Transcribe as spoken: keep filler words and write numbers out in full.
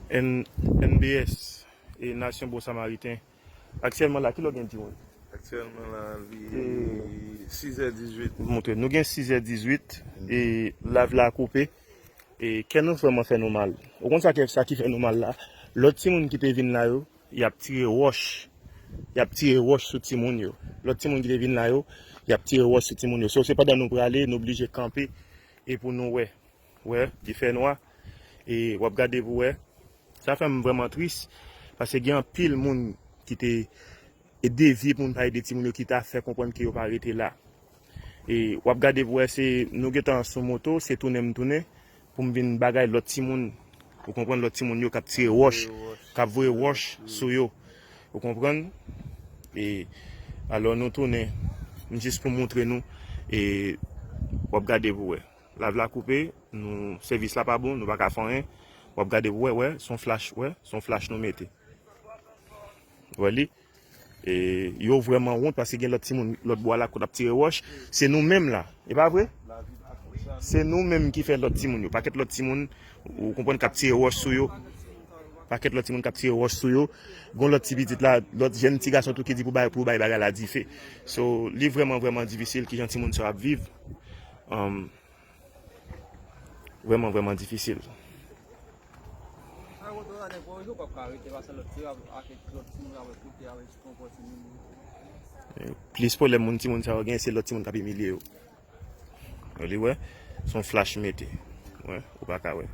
N B S e Nasyon Bon Samariten. Aktyèlman la, kilè w gen di mwen? Aktyèlman la, li sizè dizuit. Montre nou gen sizè dizuit e live la koupe. E kè nou vrèman fè nou mal. Ou konn sa ki, sa ki fè nou mal la? Lòt timoun ki te vin la yo, y ap tire wòch. Y ap tire wòch sou timoun yo. Lòt timoun ki te vin la yo, y ap tire wòch sou timoun yo. So, se pandan nou prale, nou blije kanpe e pou nou wè. Wè, li fè nwa. E w ap gade pou wè. Sa fè m vrèman tris. Paske gen anpil moun ki te e devye pou moun pa ede timoun yo ki ta fè konprann ke yo pa rete la. E w ap gade pou wè se nou gentan sou moto, se tounen m tounen pou m vin bagay lòt timoun. Ou konprann lòt timoun yo k ap tire wòch, k ap voye wòch sou yo. Ou konprann? E alò nou tounen, m jis pou montre nou e w ap gade pou wè. Live la koupe, nou sèvis la pa bon, nou pa ka fè anyen. W ap gade pou wè, wè, se yon flash, wè, se yon flash nou mete. Wè li. E yo vrèman wont paske gen lòt timoun lòt bò a la kote ap tire wòch. Se nou menm la. E pa vre? Se nou menm ki fè lòt timoun yo. Pakèt lòt timoun, ou konprann, k ap tire wòch sou yo. Pakèt lòt timoun k ap tire wòch sou yo. Gon lòt ti pitit la, lòt jèn ti gason tou ki di pou bay, pou bay bagay la dife. So, li vrèman, vrèman difisil kijan timoun sa yo ap viv. Um, vrèman, vrèman difisil. Plis pwoblèm moun timoun sa yo gen, se lòt timoun k ap imilye yo. Ou li wè, se yon flash mete. Wè, ou pa ka wè.